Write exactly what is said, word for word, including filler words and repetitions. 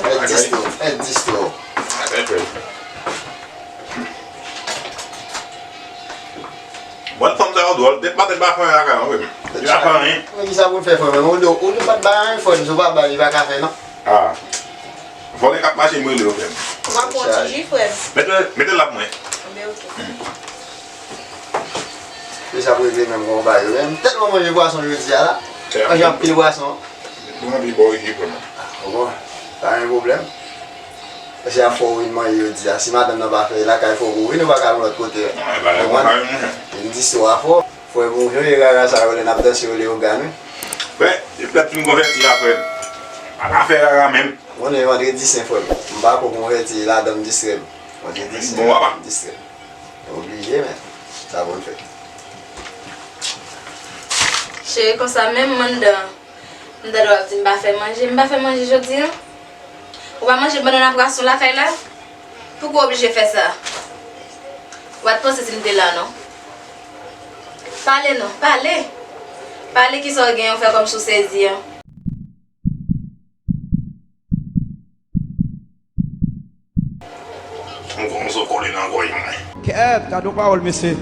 Fè dis tou, fè dis tou. Bòn fanm sa yo dwòl, tèt pa tèt pa fè anyen lakay mwen, frè m. Li pa fè anyen. Men kisa pou l fè, frè m? Ou di, ou di pa t bay anyen, frè m, si w pa bay, li pa ka fè, non. Ah. Vòlè k ap mache, m rele yo, frè m. M ap pran yon ti ji, frè m. Mete, mete l la pou mwen. Enben, oke. Kisa pou regle menm, kòman w ba yo menm? Tèlman manje pwason jodi a la. Manje anpil pwason. Mwen anvi ba w ji, frè m. Ah, bon, pa gen pwoblèm. Paske a fò w vin manje jodi a. Si madanm nan pa fè lakay, fò w vin, ou pa ka al yon lòt kote. Konprann? Vin di swa fò. Frè m, ou jwenn rara sa yo lè n ap danse yo leyogàn, wi. Frè, depi lè m fin konvèti a, frè m, m pa ka fè rara menm. Konnen vandredi sen, frè m. M pa ko konvèti, ladan m distrè m. Vandredi sen, m distrè m. Oblije, men. Sa pou n fè. Cheri, konsa menm m anndan. M tande w ap di m pa fè manje. M pa fè manje jodi a? Ou pa manje bannann a pwason lakay la? Poukò w oblije fè sa? Ou pa t panse si m te la, non. Pale non, pale. Pale kisa w gen, w fè kòmsi w sezi an. M kòmanse kole nan gòj mwen. Kèt, gade yon pawòl, mesye.